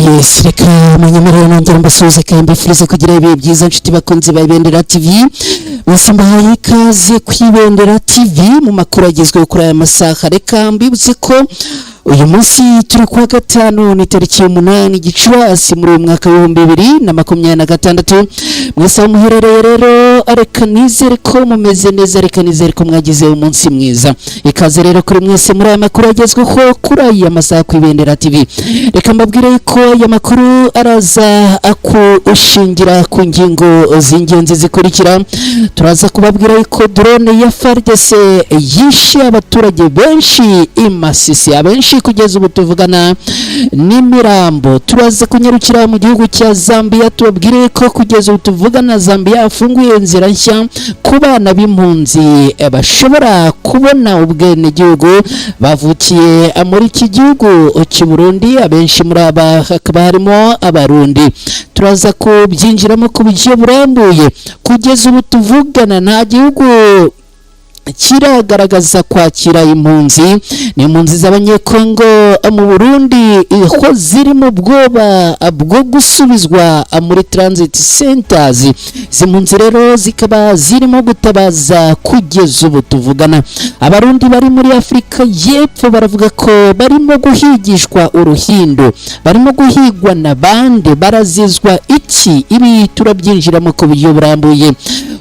Yes, reka munyemerere nongere mbasuhuze kandi mbifurize kugira ibihe byiza, nshuti bakunzi ba Ibendera TV mwese. Mbahaye ikaze ku Ibendera TV mu makuru agezweho kuri aya masaha. Reka mbibutse ko uyu munsi turi kuwa gatanu, ni tariki 8 Gicurasi muri uyu mwaka w'2026. Mwese aho muherereye rero, reka nizere ko mumeze neza, reka nizere ko mwagize umunsi mwiza. Ikaze rero kuri mwese muri aya makuru agezweho kuri aya masaha ku Ibendera TV. Reka mbabwire ko aya makuru araza kushingira ku ngingo z'ingenzi zikurikira. Turaza kubabwira ko drone ya FARDC yishe abaturage benshi i Masisi, abenshi kugeza ubu tuvugana n'imirambo. Turaza kunyarukira mu gihugu cya Zambia, tubabwire ko kugeza ubu tuvugana Zambia afunguye inzira nshya ku bana b'impunzi bashobora kubona ubwenegihugu bavukiye muri iki gihugu cy'u Burundi. Abenshi muri aba hakaba harimo Abarundi. Turaza kubyinjiramo ku buryo burambuye. Kugeza ubu tuvugana nta gihugu kiragaragaza kwakira impunzi, ni impunzi z'Abanyekongo mu Burundi ko ziri mu bwoba bwo gusubizwa muri transit centers. Izi mpunzi rero zikaba zirimo gutabaza kugeza ubu tuvugana. Abarundi bari muri Afurika y'Epfo baravuga ko barimo guhigishwa uruhindu. Barimo guhigwa na bande? Barazizwa iki? Ibi turabyinjiramo ku buryo burambuye.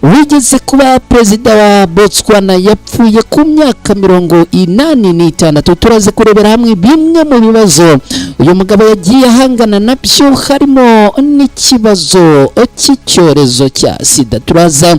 Wigeze kuba perezida wa Botswana yapfuye ku myaka 86. Turaza kurebera hamwe bimwe mu bibazo uyu mugabo yagiye ahangana nabyo, harimo n'ikibazo cy'icyorezo cya sida. Turaza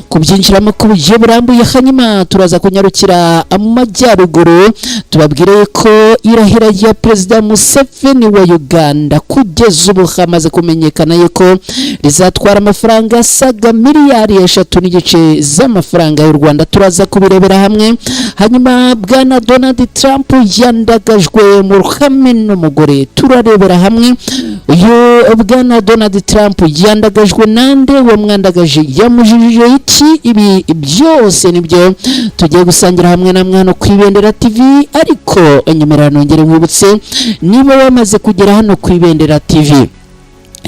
kubyinjiramo ku buryo burambuye. Hanyuma turaza kunyarukira mu majyaruguru, tubabwire ko irahira rya Perezida Museveni wa Uganda kugeza ubu hamaze kumenyekana yuko rizatwara amafaranga asaga miliyari 3.5 z'amafaranga y'u Rwanda. Turaza kubirebera hamwe. Hanyuma Bwana Donald Trump yandagajwe mu ruhame n'umugore. Turarebera hamwe uyu Bwana Donald Trump yandagajwe nande, wamwandagaje yamujijije iki? Ibi byose nibyo tugiye gusangira hamwe na mwana ku Ibendera TV. Ariko nyemerera nongere nkwibutse, niba wamaze kugera hano ku Ibendera TV,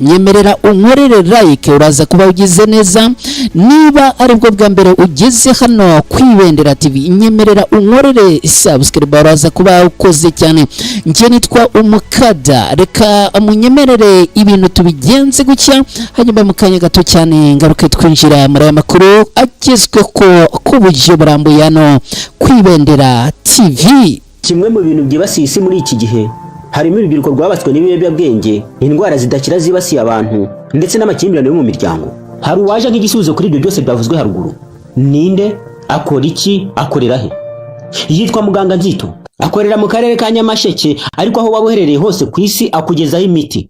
nyemerera unkorere like, uraza kuba ugize neza. Niba aribwo bwa mbere ugeze hano ku Ibendera TV, nyemerera unkorere subscribe, uraza kuba ukoze cyane. Njye nitwa Umukada. Reka munyemerere ibintu tubigenze gutya, hanyuma mu kanya gato cyane ngaruke twinjira muri aya makuru agezweho ku buryo burambuye hano ku Ibendera TV. Kimwe mu bintu byibasiye isi muri iki gihe harimo urubyiruko rwabatswe n'ibiyobyabwenge, indwara zidakira zibasiye abantu, ndetse n'amakimbirane yo mu miryango. Hari uwaje nk'igisubizo kuri ibyo byose byavuzwe haruguru. Ninde? Akora iki? Akorera he? Yitwa Muganga Nzito, akorera mu karere ka Nyamasheke, ariko aho waba uherereye hose ku isi akugezaho imiti.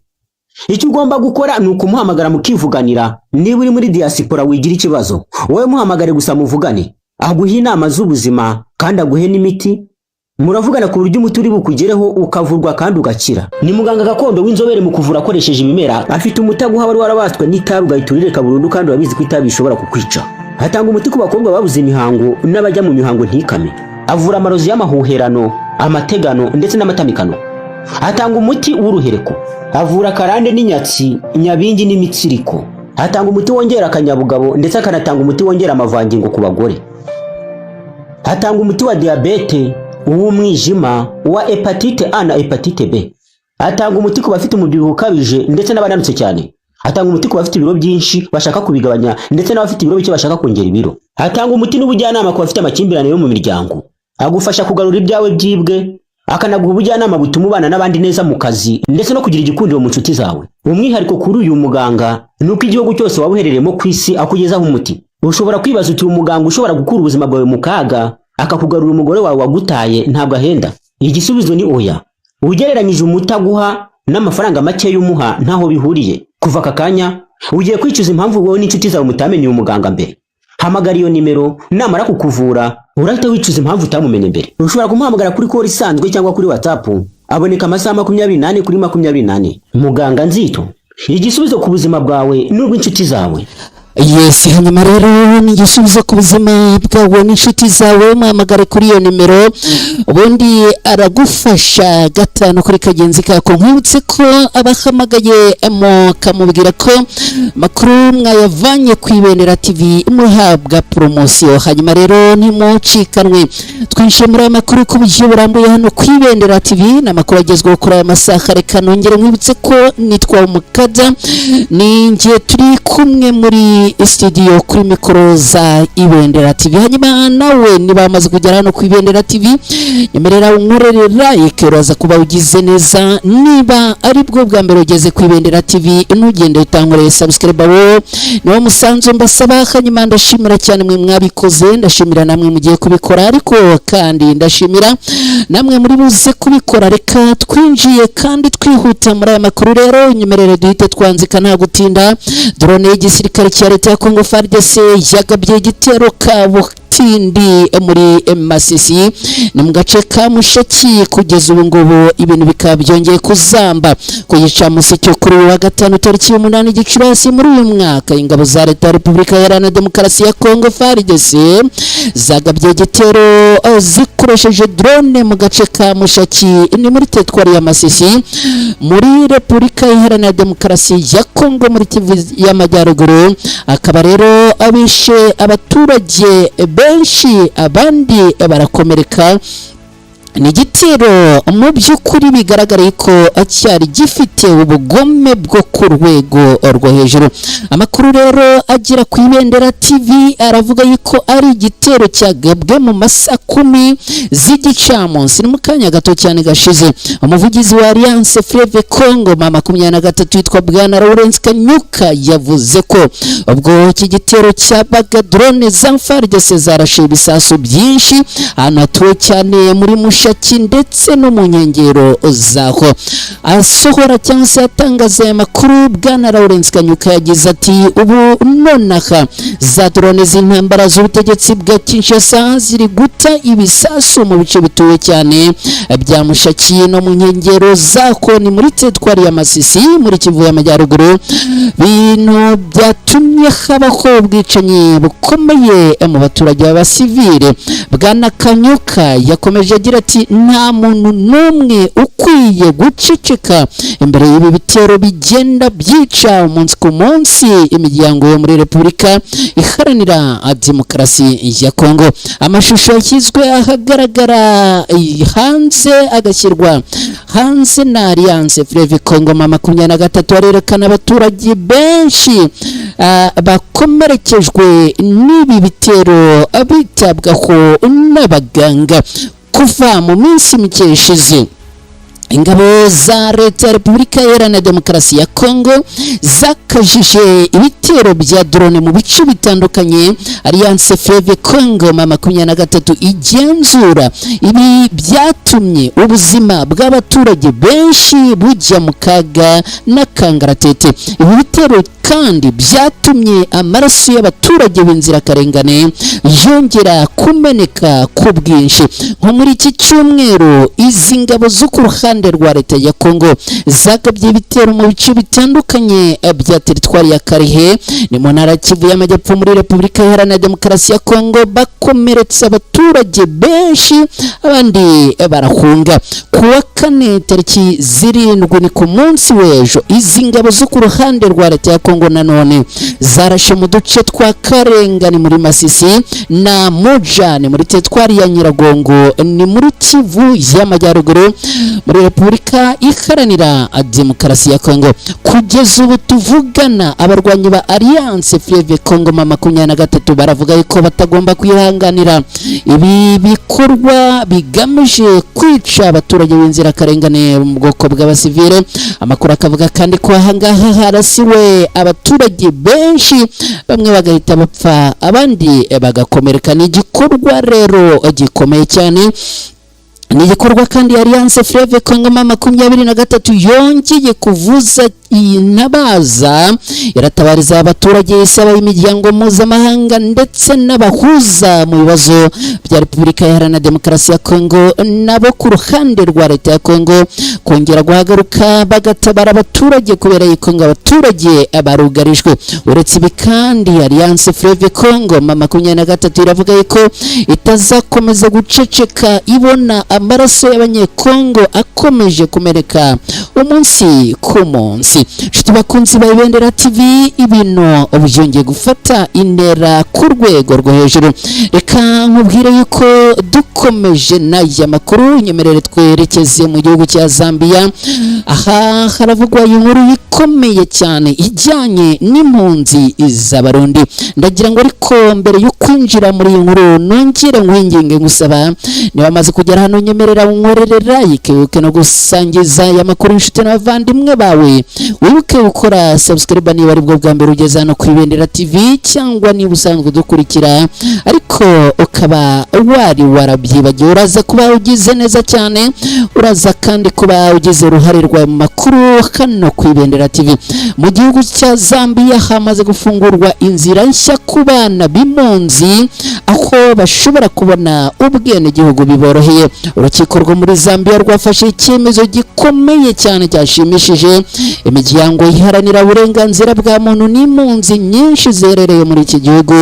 Icyo ugomba gukora ni ukumuhamagara mukivuganira. Niba uri muri diaspora, wigira ikibazo, wowe muhamagare gusa muvugane, aguhe inama z'ubuzima kandi aguhe n'imiti. Muravugana ku buryo umuti uri bukugereho, ukavurwa kandi ugakira. Ni muganga gakondo w'inzobere mu kuvura akoresheje ibimera. Afite umuti aguha wari warabaswe n'itabi, ugahita urireka burundu, kandi urabizi ko itabi rishobora kukwica. Atanga umuti ku bakobwa babuze imihango n'abajya mu mihango ntikame. Avura amarozi y'amahuherano, amategano ndetse n'amatamikano. Atanga umuti w'uruhereko. Avura karande n'inyatsi, nyabingi n'imitsiriko. Atanga umuti wongera akanyabugabo, ndetse akanatanga umuti wongera amavangingo ku bagore. Atanga umuti wa diyabete, uw'umwijima, uwa hépatite A na hépatite B. Atanga umuti ku bafite umubyibuho ukabije ndetse n'abananutse cyane. Atanga umuti ku bafite ibiro byinshi bashaka kubigabanya, ndetse n'abafite ibiro bike bashaka kongera ibiro. Atanga umuti n'ubujyanama ku bafite amakimbirane yo mu miryango. Agufasha kugarura ibyawe byibwe, akanaguha ubujyanama butuma ubana n'abandi neza mu kazi, ndetse no kugira igikundiro mu nshuti zawe. Umwihariko kuri uyu muganga ni uko igihugu cyose waba uherereyemo ku isi akugezaho umuti. Ushobora kwibaza uti: "Umuganga ushobora gukura ubuzima bwawe mu kaga, akakugarura umugore wawe wagutaye, ntabwo ahenda?" Igisubizo ni oya. Ugereranyije umuti aguha n'amafaranga make umuha, ntaho bihuriye. Kuva aka kanya ugiye kwicuza impamvu wowe n'inshuti zawe mutamenye uyu muganga mbere. Hamagara iyo nimero, namara kukuvura urahita wicuza impamvu utamumenye mbere. Ushobora kumuhamagara kuri call isanzwe cyangwa kuri WhatsApp. Aboneka amasaha 24 kuri 24. Muganga Nzito, igisubizo ku buzima bwawe n'ubw'inshuti zawe. Yes, hanyuma rero ni igisubizo ku buzima bwawe n'inshuti zawe. Muhamagare kuri iyo nimero, ubundi aragufasha gatanu kuri kagenzi kako. Nkwibutse ko abahamagaye mukamubwira ko makuru mwayavanye ku Ibendera TV muhabwa poromosiyo. Hanyuma rero ntimucikanwe, twinjiye muri aya makuru ku buryo burambuye hano ku Ibendera TV. Ni amakuru agezweho kuri aya masaha. Reka nongere nkwibutse ko nitwa Umukada, ni njye turi kumwe muri studio kuri mikoro za Ibendera TV. Hanyuma nawe niba wamaze kugera hano ku Ibendera TV, nyemerera unkorere like, uraza kuba ugize neza. Niba ari bwo bwa mbere ugeze ku Ibendera TV, ntugende utankoreye subscribe. Wowe niwo musanzu mbasaba. Hanyuma ndashimira cyane mwe mwabikoze, ndashimira namwe mugiye kubikora, ariko kandi ndashimira namwe muri buze kubikora. Reka twinjiye kandi twihuta muri aya makuru rero, nyemerere duhite twanzika nta gutinda. Drone y'igisirikare cya leta ya Congo FARDC yagabye igitero kabutindi muri Masisi, ni mu gace ka Mushaki. Kugeza ubu ngubu ibintu bikaba byongeye kuzamba. Ku gicamunsi cyo kuri uyu wa gatanu, tariki 8 Gicurasi muri uyu mwaka, ingabo za leta ya Repubulika Iharanira Demokarasi ya Congo FARDC zagabye igitero zikoresheje drone mu gace ka Mushaki, ni muri teritwari ya Masisi muri Repubulika Iharanira Demokarasi ya Congo, muri Kivu y'Amajyaruguru. Akaba rero abishe abaturage benshi, abandi barakomereka. Ni igitero mu by'ukuri bigaragara ko cyari gifite ubugome bwo ku rwego rwo hejuru. Amakuru rero agera ku Ibendera TV aravuga yuko ari igitero cyagabwe mu masaha 10 z'igicamunsi, ni mu kanya gato cyane gashize. Umuvugizi wa Alliance Fleuve Congo ma 23 witwa Bwana Lawrence Kanyuka yavuze ko ubwo iki gitero cyabaga, drone za FARDC zarashe ibisasu byinshi ahantu hatuwe cyane muri Mushaki ndetse no mu nkengero zaho. Asohora cyangwa se atangaza aya makuru, Bwana Lawrence Kanyuka yagize ati: "Ubu nonaha za drone z'intambara z'ubutegetsi bwa Kinshasa ziri guta ibisasu mu bice bituwe cyane bya Mushaki no mu nkengero zako, ni muri teritwari ya Masisi muri Kivu y'Amajyaruguru, bintu byatumye habaho ubwicanyi bukomeye mu baturage b'abasivile." Bwana Kanyuka yakomeje agira ati: "Nta muntu n'umwe ukwiye guceceka imbere y'ibi bitero bigenda byica umunsi ku munsi imiryango yo muri Repubulika Iharanira Demokarasi ya Kongo." Amashusho yashyizwe ahagaragara hanze, agashyirwa hanze na Alliance Fleuve Congo ma 23, arerekana abaturage benshi bakomerekejwe n'ibi bitero bitabwaho n'abaganga. Kuva mu minsi mike ishize, ingabo za leta ya Repubulika Iharanira Demokarasi ya Kongo zakajije ibitero bya drone mu bice bitandukanye Alliance Fleuve Congo ma 23 igenzura. Ibi byatumye ubuzima bw'abaturage benshi bujya mu kaga n'akangaratete. Ibi bitero kandi byatumye amaraso y'abaturage b'inzirakarengane yongera kumeneka ku bwinshi. Nko muri iki cyumweru, izi ngabo zo ku ruhande rwa leta ya Kongo zagabye ibitero mu bice bitandukanye bya teritwari ya Karihe, ni mu ntara Kivu y'Amajyepfo muri Repubulika Iharanira Demokarasi ya Kongo, bakomeretsa abaturage benshi, abandi barahunga. Ku wa kane tariki 7, ni ku munsi w'ejo, izi ngabo zo ku ruhande rwa leta ya Kongo nanone zarashe mu duce twa Karenga, ni muri Masisi, na Muja, ni muri teritwari ya Nyiragongo, ni muri Kivu y'Amajyaruguru muri Repubulika Iharanira Demokarasi ya Kongo. Kugeza ubu tuvugana, abarwanyi ba Alliance Fleuve Congo ma 23 baravuga yuko batagomba kwihanganira ibi bikorwa bigamije kwica abaturage b'inzirakarengane mu bwoko bw'abasivile. Amakuru akavuga kandi ko ahangaha harasiwe abaturage benshi, bamwe bagahita bapfa, abandi bagakomereka. Ni igikorwa rero gikomeye cyane. Ni igikorwa kandi Alliance Fleuve Congo M23 yongeye kuvuza intabaza, iratabariza abaturage, isaba imiryango mpuzamahanga ndetse n'abahuza mu bibazo bya Repubulika Iharanira Demokarasi ya Congo nabo ku ruhande rwa leta ya Congo kongera guhaguruka bagatabara abaturage, kubera yuko ngo abaturage barugarijwe. Uretse ibi kandi, Alliance Fleuve Congo M23 iravuga yuko itazakomeza guceceka ibona amaraso y'Abanyekongo akomeje kumeneka umunsi ku munsi. Nshuti bakunzi ba Ibendera TV, ibintu byongeye gufata intera ku rwego rwo hejuru. Reka nkubwire yuko dukomeje n'aya makuru, nyemerere twerekeze mu gihugu cya Zambia. Aha haravugwa inkuru ikomeye cyane ijyanye n'impunzi z'Abarundi. Ndagira ngo ariko mbere yo kwinjira muri iyi nkuru nongere nkwinginge ngusaba, niba amaze kugera hano nyemerera unkorere like, wibuke no gusangiza aya makuru inshuti n'abavandimwe bawe, wibuke gukora subscribe niba aribwo bwa mbere ugeze hano ku Ibendera TV, cyangwa niba usanzwe udukurikira ariko ukaba wari warabyibagiwe. Uraza kuba ugize neza cyane, uraza kandi kuba ugize uruhare rwawe mu makuru hano ku Ibendera TV. Mu gihugu cya Zambia hamaze gufungurwa inzira nshya ku bana b'impunzi, aho bashobora kubona ubwenegihugu biboroheye. Urukiko rwo muri Zambia rwafashe icyemezo gikomeye cyane cyashimishije imiryango iharanira uburenganzira bwa muntu n'impunzi nyinshi ziherereye muri iki gihugu,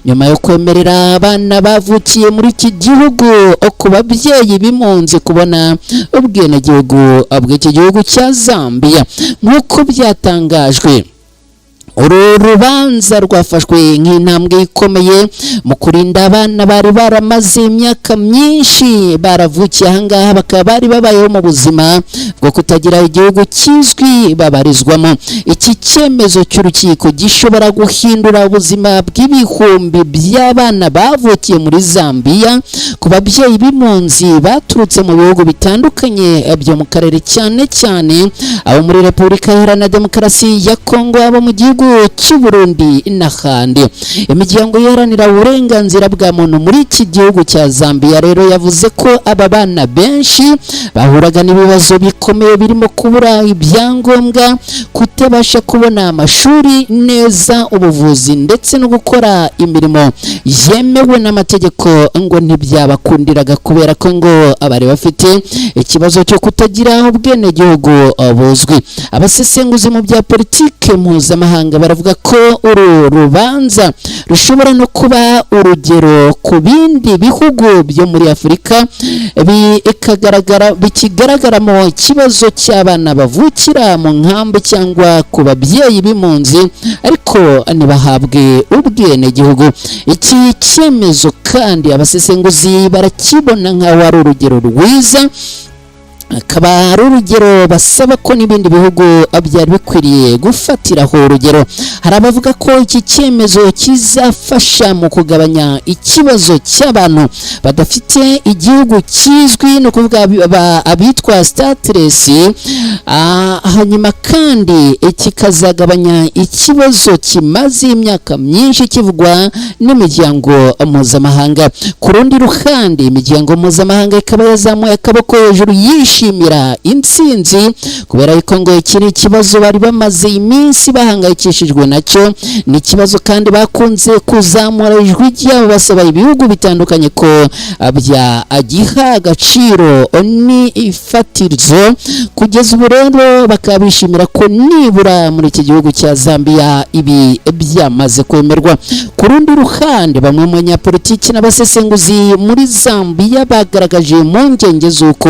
nyuma yo kwemerera abana bavukiye muri iki gihugu ku babyeyi b'impunzi kubona ubwenegihugu bw'iki gihugu cya Zambia. Nk'uko byatangajwe, uru rubanza rwafashwe nk'intambwe ikomeye mu kurinda abana bari baramaze imyaka myinshi baravukiye ahangaha, bakaba bari babayeho mu buzima bwo kutagira igihugu kizwi babarizwamo. Iki cyemezo cy'urukiko gishobora guhindura ubuzima bw'ibihumbi by'abana bavukiye muri Zambia ku babyeyi b'impunzi baturutse mu bihugu bitandukanye byo mu karere, cyane cyane abo muri Repubulika Iharanira Demokarasi ya Kongo, abo mu gihugu cy'u Burundi n'ahandi. Imiryango iharanira uburenganzira bwa muntu muri iki gihugu cya Zambia rero yavuze ko aba bana benshi bahuraga n'ibibazo bikomeye birimo kubura ibyangombwa, kutabasha kubona amashuri neza, ubuvuzi ndetse no gukora imirimo yemewe n'amategeko ngo ntibyabakundiraga, kubera ko ngo abari bafite ikibazo cyo kutagira ubwenegihugu buzwi. Abasesenguzi mu bya politike mpuzamahanga baravuga ko uru rubanza rushobora no kuba urugero ku bindi bihugu byo muri Afurika bikigaragaramo ikibazo cy'abana bavukira mu nkambi cyangwa ku babyeyi b'impunzi ariko ntibahabwe ubwenegihugu. Iki cyemezo kandi abasesenguzi barakibona nk'aho ari urugero rwiza, akaba ari urugero basaba ko n'ibindi bihugu byari bikwiriye gufatiraho urugero. Hari abavuga ko iki cyemezo kizafasha mu kugabanya ikibazo cy'abantu badafite igihugu kizwi, ni ukuvuga abitwa stateless, hanyuma kandi kikazagabanya ikibazo kimaze imyaka myinshi kivugwa n'imiryango mpuzamahanga. Ku rundi ruhande, imiryango mpuzamahanga ikaba yazamuye akaboko hejuru yishimira intsinzi, kubera yuko ngo iki ni ikibazo bari bamaze iminsi bahangayikishijwe nacyo. Ni ikibazo kandi bakunze kuzamura ijwi ryabo basaba ibihugu bitandukanye ko byagiha agaciro n'ifatirizo. Kugeza ubu rero bakaba bishimira ko nibura muri iki gihugu cya Zambia ibi byamaze kwemerwa. Ku rundi ruhande, bamwe mu banyapolitiki n'abasesenguzi muri Zambia bagaragaje impungenge z'uko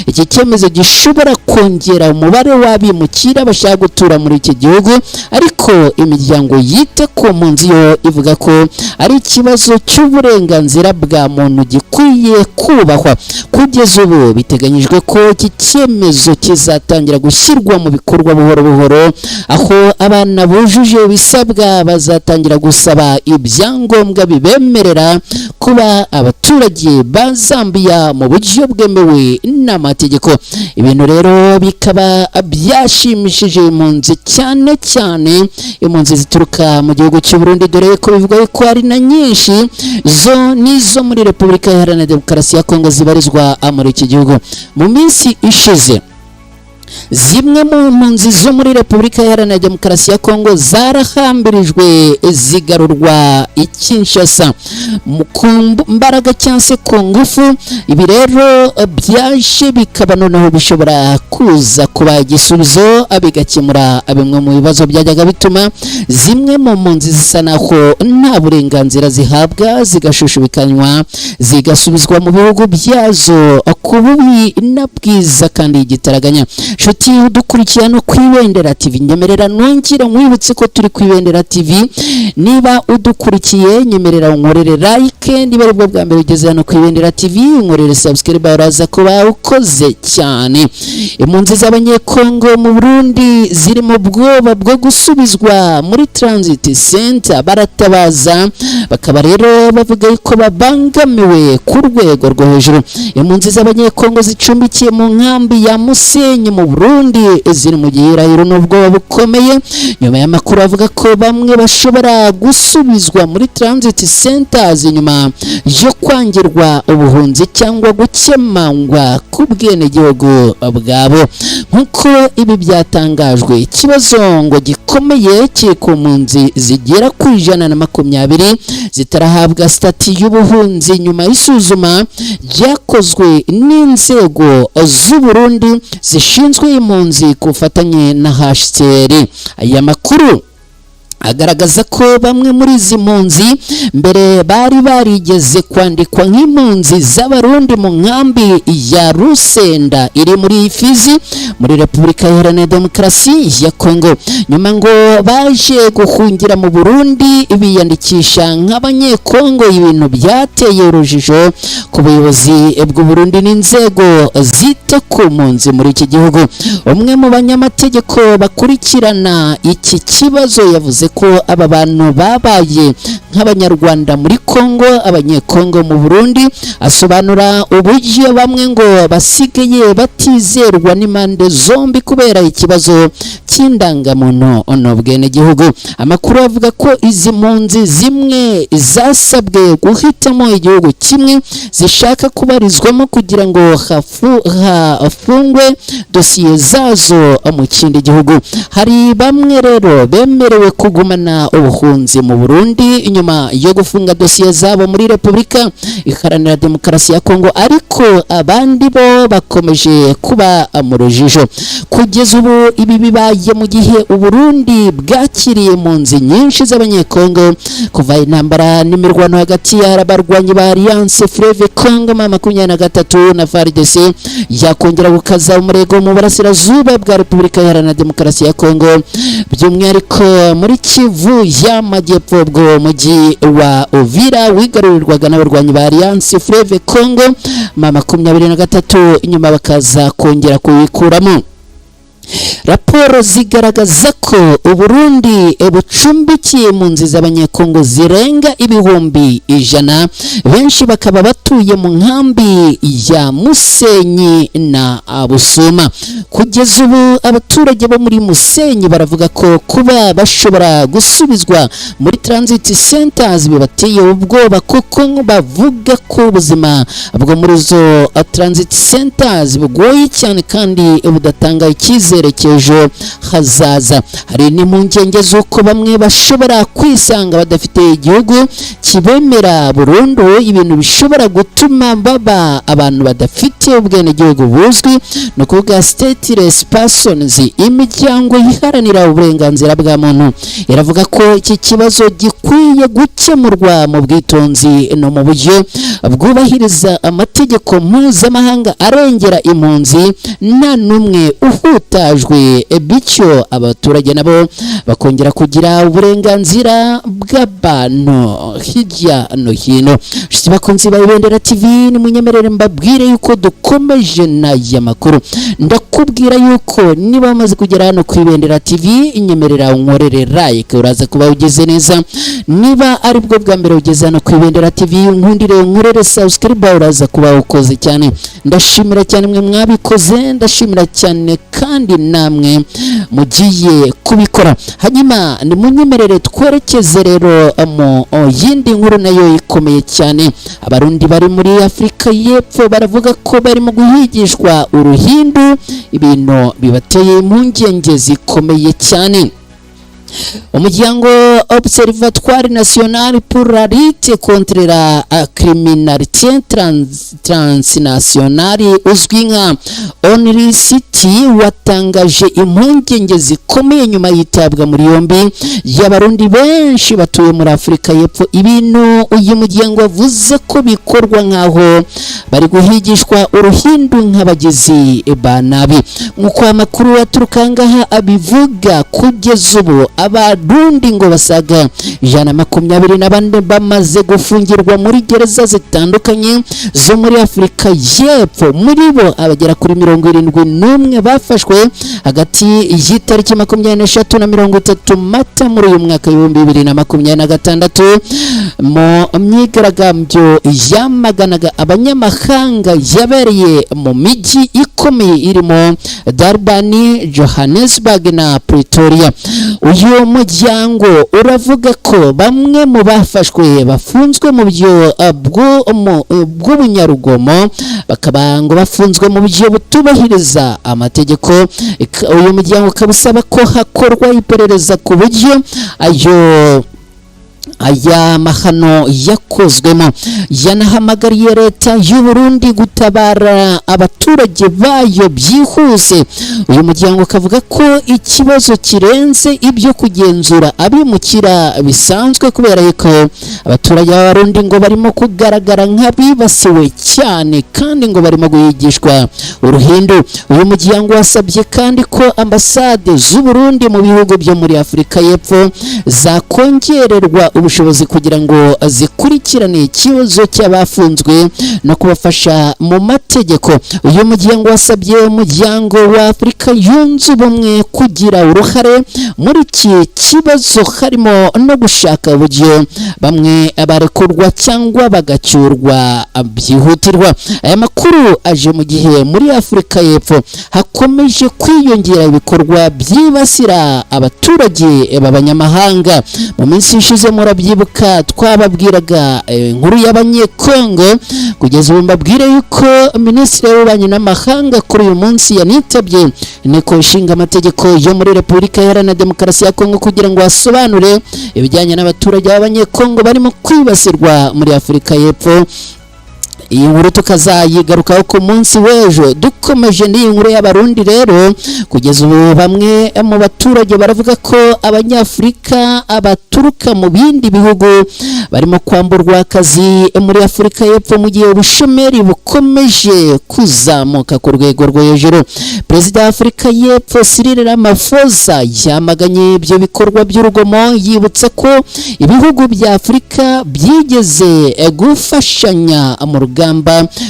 iki cyemezo gishobora kongera umubare w'abimukira bashaka gutura muri iki gihugu, ariko imiryango yita ku mpunzi yo ivuga ko ari ikibazo cy'uburenganzira bwa muntu gikwiye kubahwa. Kugeza ubu biteganyijwe ko iki cyemezo kizatangira gushyirwa mu bikorwa buhoro buhoro, aho abana bujuje ibisabwa bazatangira gusaba ibyangombwa bibemerera kuba abaturage ba Zambia mu buryo bwemewe n'amategeko. amategeko. Ibintu rero bikaba byashimishije impunzi, cyane cyane impunzi zituruka mu gihugu cy'u Burundi, dore ko bivugwa ko ari na nyinshi zo nizo muri Repubulika Iharanira Demokarasi ya Kongo zibarizwa muri iki gihugu. Mu minsi ishize, zimwe mu mpunzi zo muri Repubulika Iharanira Demokarasi ya Kongo zarahambirijwe zigarurwa i Kinshasa ku mbaraga cyangwa se ku ngufu. Ibi rero byaje bikaba noneho bishobora kuza kuba igisubizo, bigakemura bimwe mu bibazo byajyaga bituma zimwe mu mpunzi zisa naho nta burenganzira zihabwa, zigashushubikanywa, zigasubizwa mu bihugu byazo ku bubi na bwiza kandi igitaraganya. Nshuti udukurikiye no ku Ibendera TV, nyemerera nongera nkwibutse ko turi ku Ibendera TV. Niba udukurikiye, nyemerera unkorere like. Niba aribwo bwa mbere ugeze hano ku Ibendera TV, unkorere subscribe, uraza kuba ukoze cyane. Impunzi z'Abanyekongo mu Burundi ziri mu bwoba bwo gusubizwa muri transit center, baratabaza, bakaba rero bavuga yuko babangamiwe ku rwego rwo hejuru. Impunzi z'Abanyekongo zicumbikiye mu nkambi ya Musenyi mu Burundi ziri mu gihirahiro n'ubwoba bukomeye, nyuma y'amakuru avuga ko bamwe bashobora gusubizwa muri transit centers nyuma yo kwangirwa ubuhunzi cyangwa gukemangwa ku bwenegihugu bwabo. Nk'uko ibi byatangajwe, ikibazo ngo gikomeye kiri ku mpunzi zigera ku 120 zitarahabwa sitati y'ubuhunzi nyuma y'isuzuma ryakozwe n'inzego z'u Burundi zishinzwe impunzi ku bufatanye na HCR. Aya makuru agaragaza ko bamwe muri izi mpunzi mbere bari barigeze kwandikwa nk'impunzi z'Abarundi mu nkambi ya Rusenda iri muri Fizi, muri Repubulika Iharanira Demokarasi ya Kongo. Nyuma ngo baje guhungira mu Burundi, biyandikisha nk'Abanyekongo, ibintu byateye urujijo ku buyobozi bw'u Burundi n'inzego zita ku mpunzi muri iki gihugu. Umwe mu banyamategeko bakurikirana iki kibazo yavuze ko aba bantu babaye nk'Abanyarwanda muri Kongo, Abanyekongo mu Burundi, asobanura uburyo bamwe ngo basigaye batizerwa n'impande zombi kubera ikibazo cy'indangamuntu n'ubwenegihugu. Amakuru avuga ko izi mpunzi zimwe zasabwe guhitamo igihugu kimwe zishaka kubarizwamo kugira ngo hafungwe dosiye zazo mu kindi gihugu. Hari bamwe rero bemerewe kugumana ubuhunzi mu Burundi nyuma yo gufunga dosiye zabo muri Repubulika Iharanira Demokarasi ya Kongo, ariko abandi bo bakomeje kuba mu rujijo kugeza ubu. Ibi bibaye mu gihe Uburundi bwakiriye impunzi nyinshi z'Abanyekongo kuva intambara n'imirwano hagati y'abarwanyi ba Alliance Fleuve Congo M23 na FARDC yakongera gukaza umurego mu burasirazuba bwa Repubulika Iharanira Demokarasi ya Kongo, by'umwihariko muri Kivu y'Amajyepfo, ubwo mujyi wa Uvira wigarurirwaga n'abarwanyi ba Alliance Fleuve Congo M23, inyuma bakaza kongera kuwikuramo. Raporo zigaragaza ko Uburundi bucumbikiye impunzi z'Abanyekongo zirenga 100,000, benshi bakaba batuye mu nkambi ya Musenyi na Busuma. Kugeza ubu, abaturage bo muri Musenyi baravuga ko kuba bashobora gusubizwa muri transit centers bibateye ubwoba, kuko bavuga ko ubuzima bwo muri izo transit centers bugoye cyane kandi budatanga icyizere cy'ejo hazaza. Hari n'impungenge z'uko bamwe bashobora kwisanga badafite igihugu kibemera burundu, ibintu bishobora gutuma baba abantu badafite ubwenegihugu buzwi, ni ukuvuga stateless persons. Imiryango iharanira uburenganzira bwa muntu iravuga ko iki kibazo gikwiye gukemurwa mu bwitonzi no mu buryo bwubahiriza amategeko mpuzamahanga arengera impunzi, nta n'umwe uhutajwe. byahutajwe, bityo abaturage nabo bakongera kugira uburenganzira bw'abantu hirya no hino. Nshuti bakunzi ba Ibendera TV, nimunyemerere mbabwire yuko dukomeje n'aya makuru. Ndakubwira yuko niba wamaze kugera hano ku Ibendera TV, inyemerera unkorere like, uraza kuba ugeze neza. Niba ari bwo bwa mbere ugeze hano ku Ibendera TV, nkundire unkorere subscribe, uraza kuba ukoze cyane. Ndashimira cyane mwe mwabikoze, ndashimira cyane kandi namwe mugiye kubikora. Hanyuma nimunyemerere twerekeze rero mu yindi nkuru nayo ikomeye cyane. Abarundi bari muri Afurika y'Epfo baravuga ko barimo guhigishwa uruhindu, ibintu bibateye impungenge zikomeye cyane. Umuryango Observatoire National pour la lutte contre la criminalité transnationale uzwi nka ONLCT watangaje impungenge zikomeye nyuma yitabwa muri yombi y'Abarundi benshi batuye muri Afurika y'Epfo, ibintu uyu muryango wavuze ko bikorwa nk'aho bari guhigishwa uruhindu nk'abagizi ba nabi. Nk'uko amakuru aturuka ngaha abivuga, kugeza ubu Abarundi ngo basaga 124 bamaze gufungirwa muri gereza zitandukanye zo muri Afurika y'Epfo. Muri bo, abagera kuri 71 bafashwe hagati y'itariki 23 na 30 Mata muri uyu mwaka w'2026 mu myigaragambyo yamaganaga abanyamahanga yabereye mu mijyi ikomeye irimo Durban, Johannesburg na Pretoria. Uyu muryango uravuga ko bamwe mu bafashwe bafunzwe mu buryo bw'ubunyarugomo, bakaba ngo bafunzwe mu buryo butubahiriza amategeko. Uyu muryango ukaba usaba ko hakorwa iperereza ku buryo aya mahano yakozwemo. Yanahamagariye leta y'u Burundi gutabara abaturage bayo byihuse. Uyu muryango ukavuga ko ikibazo kirenze ibyo kugenzura abimukira bisanzwe, kubera yuko abaturage b'Abarundi ngo barimo kugaragara nk'abibasiwe cyane kandi ngo barimo guhigishwa uruhindu. Uyu muryango wasabye kandi ko ambasade z'u Burundi mu bihugu byo muri Afurika y'Epfo zakongererwa ubushobozi kugira ngo zikurikirane ikibazo cy'abafunzwe no kubafasha mu mategeko. Uyu muryango wasabye Umuryango wa Afurika Yunze Ubumwe kugira uruhare muri iki kibazo, harimo no gushaka uburyo bamwe barekurwa cyangwa bagacyurwa byihutirwa. Aya makuru aje mu gihe muri Afurika y'Epfo hakomeje kwiyongera ibikorwa byibasira abaturage b'abanyamahanga. Mu minsi ishize, murabyibuka, twababwiraga inkuru y'Abanyekongo. Kugeza ubu mbabwire yuko Minisitiri w'Ububanyi n'Amahanga kuri uyu munsi yanitabye Inteko Ishinga Amategeko yo muri Repubulika Iharanira Demokarasi ya Kongo kugira ngo asobanure ibijyanye n'abaturage b'Abanyekongo barimo kwibasirwa muri Afurika y'Epfo. Iyi nkuru tukazayigarukaho ku munsi w'ejo. Dukomeje n'iyi nkuru y'Abarundi rero, kugeza ubu bamwe mu baturage baravuga ko Abanyafurika baturuka mu bindi bihugu barimo kwamburwa akazi muri Afurika y'Epfo mu gihe ubushomeri bukomeje kuzamuka ku rwego rwo hejuru. Perezida wa Afurika y'Epfo Cyril Ramaphosa yamaganye ibyo bikorwa by'urugomo, yibutsa ko ibihugu bya Afurika byigeze gufashanya mu rugamba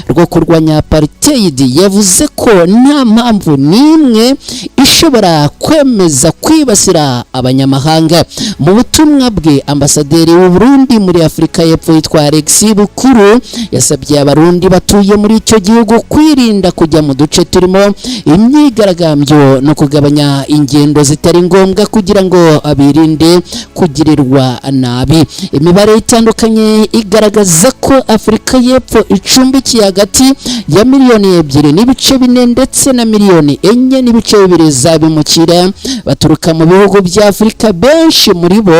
rwo kurwanya apartheid. Yavuze ko nta mpamvu n'imwe ishobora kwemeza kwibasira abanyamahanga. Mu butumwa bwe, ambasaderi w'u Burundi muri Afurika y'Epfo yitwa Alex Bukuru yasabye Abarundi batuye muri icyo gihugu kwirinda kujya mu duce turimo imyigaragambyo no kugabanya ingendo zitari ngombwa kugira ngo birinde kugirirwa nabi. Imibare itandukanye igaragaza ko Afurika y'Epfo icumbikiye hagati ya 2.4 miliyoni ndetse na 4.2 miliyoni z'abimukira baturuka mu bihugu bya Afurika, benshi muri bo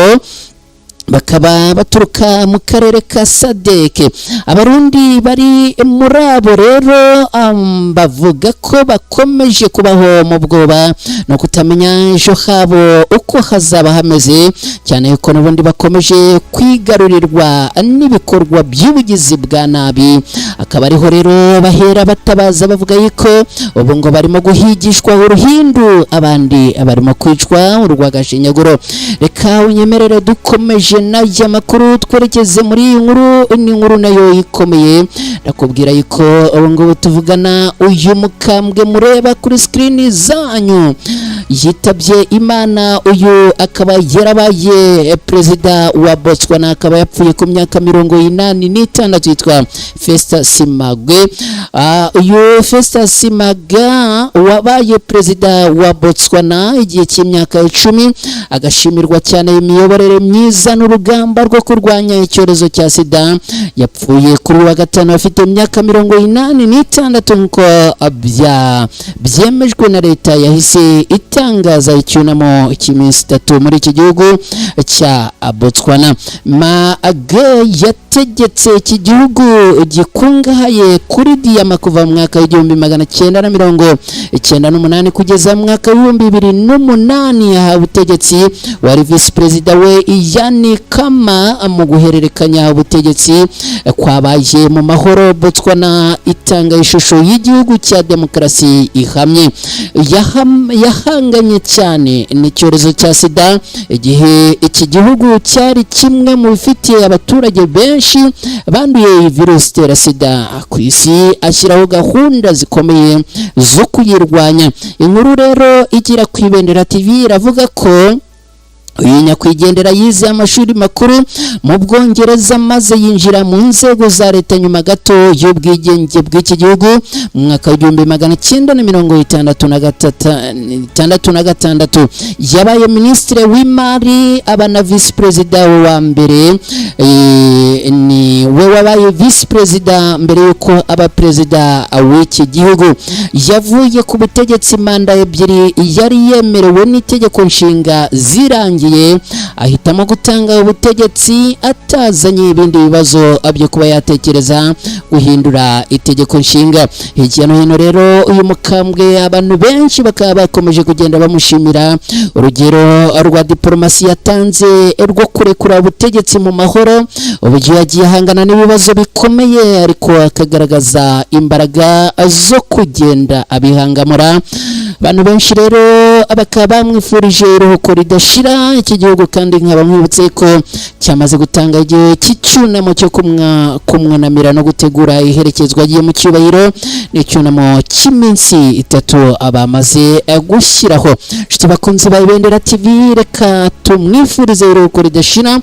Bakaba baturuka mu karere ka SADC. Abarundi bari muri abo rero bavuga ko bakomeje kubaho mu bwoba no kutamenya ejo habo uko hazaba hameze, cyane ko n'ubundi bakomeje kwigarurirwa n'ibikorwa by'ubugizi bwa nabi. Akaba ariho rero bahera batabaza, bavuga yuko ubu ngo barimo guhigishwa uruhindu, abandi barimo kwicwa urw'agashinyaguro. Reka unyemerere dukomeje n'aya makuru, twerekeze muri iyi nkuru. Ni inkuru nayo ikomeye. Ndakubwira yuko ubu ngubu tuvugana, uyu mukambwe mureba kuri sikirini zanyu yitabye Imana. Uyu akaba yarabaye perezida wa Botswana, akaba yapfuye ku myaka 86, yitwa Festus Mogae. Uyu Festus Mogae wabaye perezida wa Botswana igihe cy'imyaka 10, agashimirwa cyane imiyoborere myiza n'urugamba rwo kurwanya icyorezo cya sida, yapfuye kuri uyu wa gatanu afite imyaka 86, nk'uko byemejwe na leta yahise itangaza icyunamo cy'iminsi 3 muri iki gihugu cya Botswana. Mogae yategetse iki gihugu gikungahaye kuri diyama kuva mu mwaka w'1998 kugeza mu mwaka w'2008. Yahawe ubutegetsi wari visi perezida we Ian Khama. Mu guhererekanya ubutegetsi kwabaye mu mahoro, Botswana itanga ishusho y'igihugu cya demokarasi ihamye. Yahanganye cyane n'icyorezo cya sida igihe iki gihugu cyari kimwe mu bifitiye abaturage benshi banduye iyi virusi itera sida ku isi, ashyiraho gahunda zikomeye zo kuyirwanya. Inkuru rero igira ku Ibendera TV iravuga ko uyu nyakwigendera yize amashuri makuru mu Bwongereza, maze yinjira mu nzego za leta nyuma gato y'ubwigenge bw'iki gihugu mu mwaka w'1966. Yabaye minisitiri w'imari, aba na visi perezida wa mbere. Ni we wabaye visi perezida mbere y'uko aba perezida w'iki gihugu. Yavuye ku butegetsi manda ebyiri yari yemerewe n'itegeko nshinga zirangiye, ahitamo gutanga ubutegetsi atazanye ibindi bibazo byo kuba yatekereza guhindura itegeko nshinga. Hirya no hino rero, uyu mukambwe abantu benshi bakaba bakomeje kugenda bamushimira urugero rwa diporomasi yatanze rwo kurekura ubutegetsi mu mahoro, uburyo yagiye ahangana n'ibibazo bikomeye ariko akagaragaza imbaraga zo kugenda abihangamura. Abantu benshi rero bakaba bamwifurije iruhuko ridashira. Iki gihugu kandi nkaba nkwibutse ko cyamaze gutanga igihe cy'icyunamo cyo kumwunamira no gutegura iherekezwa rye mu cyubahiro. Ni icyunamo cy'iminsi 3 abamaze gushyiraho. Inshuti bakunzi ba Ibendera TV, reka tumwifurize iruhuko ridashira,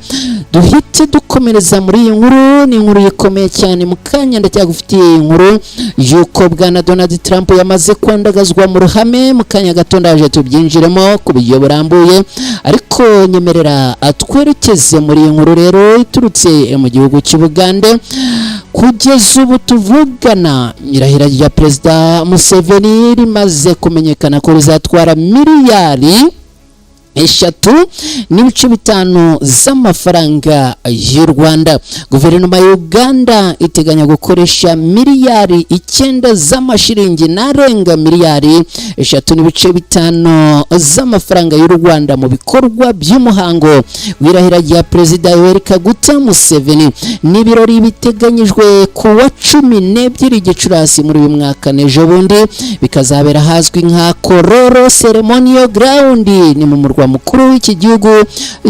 duhite dukomereza muri iyi nkuru. Ni inkuru ikomeye cyane. Mu kanya ndacyagufitiye iyi nkuru y'uko bwana Donald Trump yamaze kwandagazwa mu ruhame. Mu kanya gato ndaje tubyinjiremo ku buryo burambuye, ariko nyemerera twerekeze muri iyi nkuru rero iturutse mu gihugu cy'Ubugande. Kugeza ubu tuvugana, irahira rya perezida Museveni rimaze kumenyekana ko rizatwara miliyari 3.5 z'amafaranga y'u Rwanda. Guverinoma ya Uganda iteganya gukoresha miliyari 9 z'amashiringi n'arenga miliyari 3.5 z'amafaranga y'u Rwanda mu bikorwa by'umuhango w'irahira rya perezida Yoweri Kaguta Museveni. Ni ibirori biteganyijwe ku wa 12 Gicurasi muri uyu mwaka, n'ejo bundi, bikazabera ahazwi nka Kololo Ceremonial Ground, ni mu murwa mukuru w'iki gihugu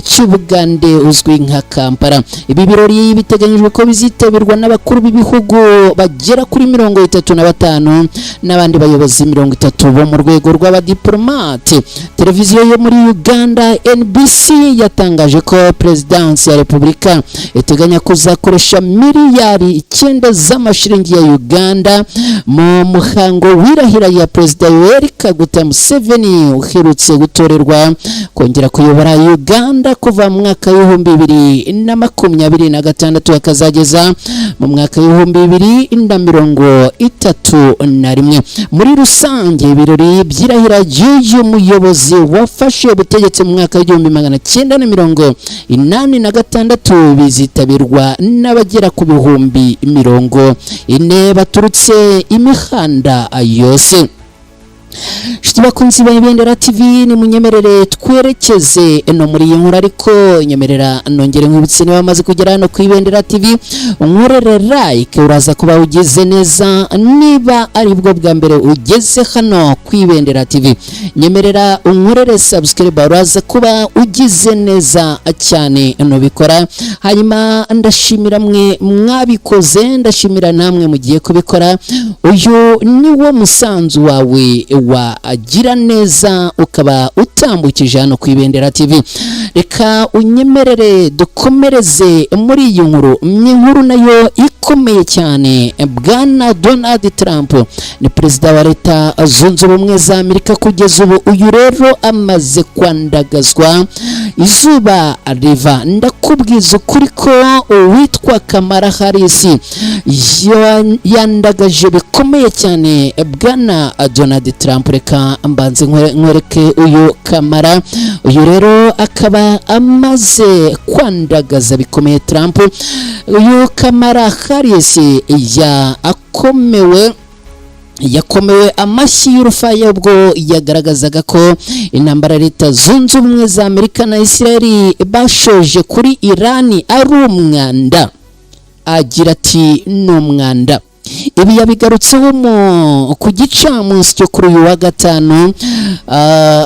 cy'Ubugande uzwi nka Kampala. Ibi birori biteganyijwe ko bizitabirwa n'abakuru b'ibihugu bagera kuri 35 n'abandi bayobozi 30 bo mu rwego rw'abadiplomate. Televiziyo yo muri Uganda NBC yatangaje ko perezidansi ya Repubulika iteganya kuzakoresha miliyari 9 z'amashiringi ya Uganda mu muhango w'irahira ya perezida Yoweri Kaguta Museveni uherutse gutorerwa. Kongera kuyobora Uganda kuva mu mwaka w'2026 akazageza mu mwaka w'2031. Muri rusange, ibirori by'irahira ry'uyu muyobozi wafashe ubutegetsi mu mwaka w'1986 bizitabirwa n'abagera ku 40,000 baturutse imihanda yose. Nshuti bakunzi ba Ibendera TV, ni munyemerere twerekeze no muri iyi nkuru, ariko nyemerera nongere nkwibutse, niba wamaze kugera hano ku Ibendera TV, unkorere like, uraza kuba ugeze neza. Niba ari bwo bwa mbere ugeze hano ku Ibendera TV, nyemerera unkorere subscribe, uraza kuba ugize neza cyane nubikora. Hanyuma ndashimira mwe mwabikoze, ndashimira namwe mugiye kubikora. Uyu ni wo musanzu wawe wagira neza ukaba utambukije hano ku Ibendera TV. Reka unyemerere dukomereze muri iyi nkuru. Ni inkuru nayo ikomeye cyane. Bwana Donald Trump ni perezida wa Leta Zunze Ubumwe za Amerika kugeza ubu. Uyu rero amaze kwandagazwa izuba riva. Ndakubwiza ukuri ko uwitwa Kamala Harris yandagaje bikomeye cyane bwana Donald Trump. Reka mbanze nkwereke uyu Kamala. Uyu rero akaba amaze kwandagaza bikomeye Trump. Uyu Kamala Harris yakomewe yakomewe amashyi y'urufaya ubwo yagaragazaga ko intambara Leta Zunze Ubumwe za Amerika na Israel bashoje kuri Irani ari umwanda. Agira ati: "Ni umwanda." Ibi yabigarutseho ku gicamunsi cyo kuri uyu wa gatanu,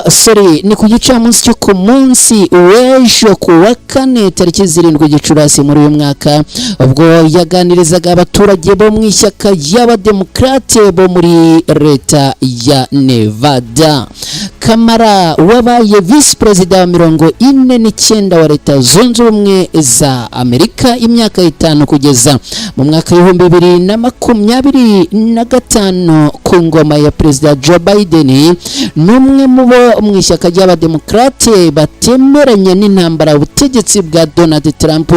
sorry, ni ku gicamunsi cyo ku munsi w'ejo ku wa kane, tariki 7 Gicurasi muri uyu mwaka, ubwo yaganirizaga abaturage bo mu ishyaka y'Abademokarate bo muri leta ya Nevada. Kamala wabaye visi perezida wa 49 wa Leta Zunze Ubumwe za Amerika imyaka 5 kugeza mu mwaka w'2025 ku ngoma ya Perezida Joe Biden, ni umwe mu bo mu ishyaka ry'Abademokarate batemeranya n'intambara ubutegetsi bwa Donald Trump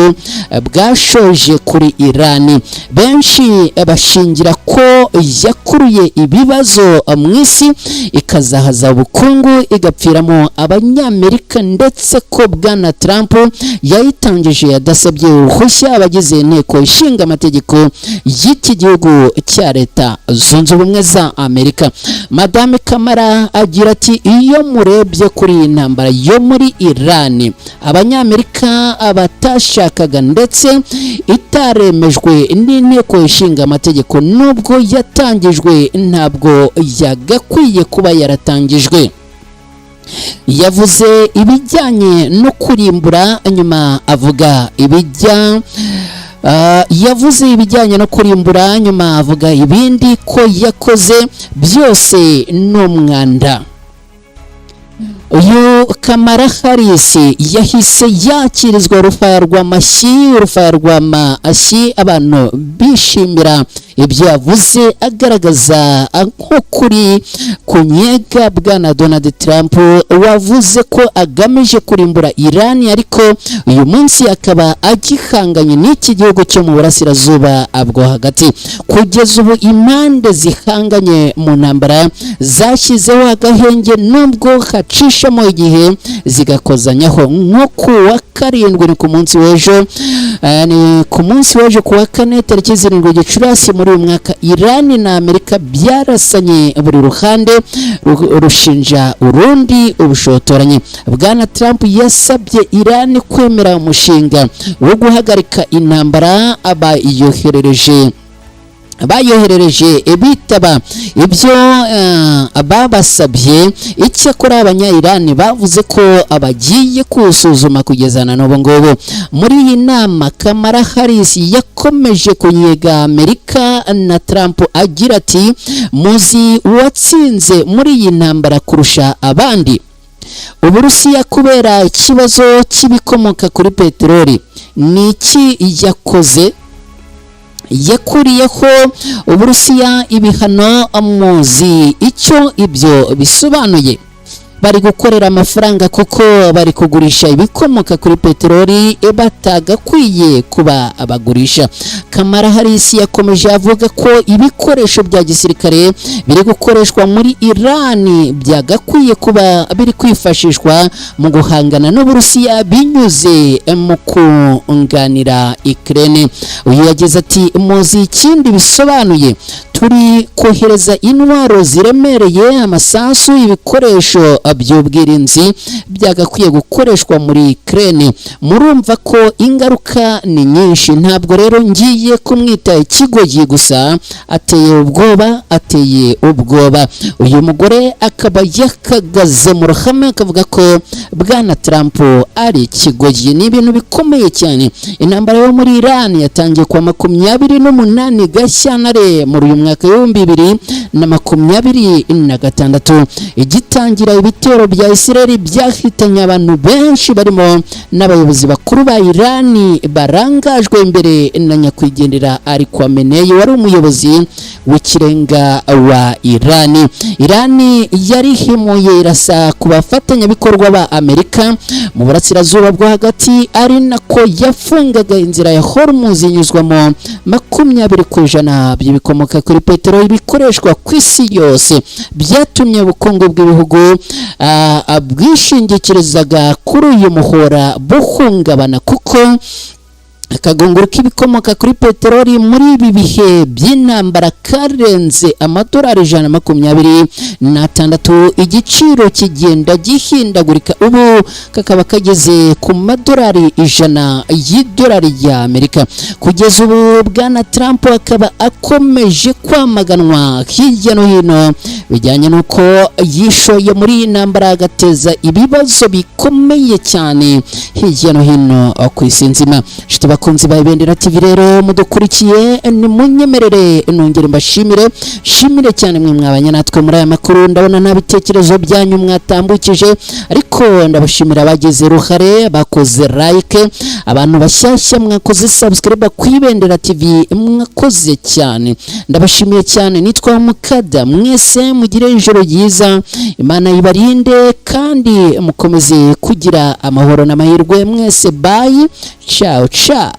bwashoje kuri Irani. Benshi bashingira ko yakuruye ibibazo mu isi, ikazahaza ubukungu, igapfiramo Abanyamerika, ndetse ko bwana Trump yayitangije yadasabye uruhushya abagize Inteko Ishinga Amategeko y'iki gihugu cya Leta Zunze Ubumwe za Amerika. Madame Kamala agira ati: "Iyo murebye kuri iyi ntambara yo muri Irani Abanyamerika batashakaga ndetse itaremejwe n'Inteko Ishinga Amategeko, nubwo yatangijwe, ntabwo yagakwiye kuba yaratangijwe." Yavuze ibijyanye no kurimbura, nyuma avuga ibijya yavuze ibijyanye no kurimbura, nyuma avuga ibindi ko yakoze byose ni umwanda. Uyu Kamala Harris yahise yakirizwa urufaya rw'amashyi, urufaya rw'amashyi, abantu bishimira ibyo yavuze, agaragaza nk'ukuri kunyega bwana Donald Trump wavuze ko agamije kurimbura Irani, ariko uyu munsi akaba agihanganye n'iki gihugu cyo mu burasirazuba bwo hagati. Kugeza ubu impande zihanganye mu ntambara zashyizeho agahenge, nubwo hacishamo igihe zigakozanyaho, nko ku wa karindwi, ni ku munsi w'ejo, ni ku munsi w'ejo ku wa kane, tariki 7 Gicurasi muri uyu mwaka, Irani na Amerika byarasanye, buri ruhande rushinja urundi ubushotoranyi. Bwana Trump yasabye Irani kwemera umushinga wo guhagarika intambara abayoherereje bayoherereje, bitaba ibyo babasabye. Icyakora Abanya-Irani bavuze ko bagiye kuwusuzuma kugeza na n'ubu ngubu. Muri iyi nama, Kamala Harris yakomeje kunyega Amerika na Trump, agira ati: "Muzi uwatsinze muri iyi ntambara kurusha abandi? Uburusiya, kubera ikibazo cy'ibikomoka kuri peteroli. Ni iki yakoze? Yakuriyeho Uburusiya ibihano. Muzi icyo ibyo bisobanuye?" Bari gukorera amafaranga kuko bari kugurisha ibikomoka kuri peteroli batagakwiye kuba abagurisha. Kamala Harris yakomeje avuga ko ibikoresho bya gisirikare biri gukoreshwa muri Irani byagakwiye kuba biri kwifashishwa mu guhangana n'Uburusiya binyuze mu kunganira Ukraine. Uyu yagize ati: "Muzi ikindi bisobanuye? Turi kohereza intwaro ziremereye, amasasu, ibikoresho by'ubwirinzi byagakwiye gukoreshwa muri Ukraine. Murumva ko ingaruka ni nyinshi. Ntabwo rero ngiye kumwita ikigoryi, gusa ateye ubwoba, ateye ubwoba." Uyu mugore akaba yakagaze mu ruhame akavuga ko Bwana Trump ari ikigoryi. Ni ibintu bikomeye cyane. Intambara yo muri Iran yatangiye kuwa 28 Gashyantare muri uyu mwaka w'2026. Igitangira, ibitero bya Israel byahitanye abantu benshi, barimo n'abayobozi bakuru ba Iran barangajwe imbere na nyakwigendera Ali Khamenei, wari umuyobozi w'ikirenga wa Iran. Iran yarihimuye irasa ku bafatanyabikorwa ba Amerika mu burasirazuba bwo hagati, ari nako yafungaga inzira ya Hormuz inyuzwamo 20% by'ibikomoka kuri peteroli bikoreshwa ku isi yose. Byatumye ubukungu bw'ibihugu bwishingikirizaga kuri uyu muhora buhungabana, kuko akagunguru k'ibikomoka kuri peteroli muri ibi bihe by'intambara karenze amadolari 126. Igiciro kigenda gihindagurika, ubu kakaba kageze ku madolari 100 y'idolari ry'Amerika. Kugeza ubu Bwana Trump akaba akomeje kwamaganwa hirya no hino bijyanye n'uko yishoye muri iyi ntambara, agateza ibibazo bikomeye cyane hirya no hino ku isi nzima. Inshuti bakunzi ba Ibendera TV rero mudukurikiye, nimunyemerere nongere mbashimire, shimire cyane mwe mwabanye natwe muri aya makuru. Ndabona nta bitekerezo byanyu mwatambukije, ariko ndabashimira abagize uruhare, bakoze like, abantu bashyashya mwakoze subscribe ku Ibendera TV, mwakoze cyane, ndabashimiye cyane. Nitwa Mukada. Mwese mugire ijoro ryiza, Imana ibarinde kandi mukomeze kugira amahoro n'amahirwe mwese. Bye, ciao ciao.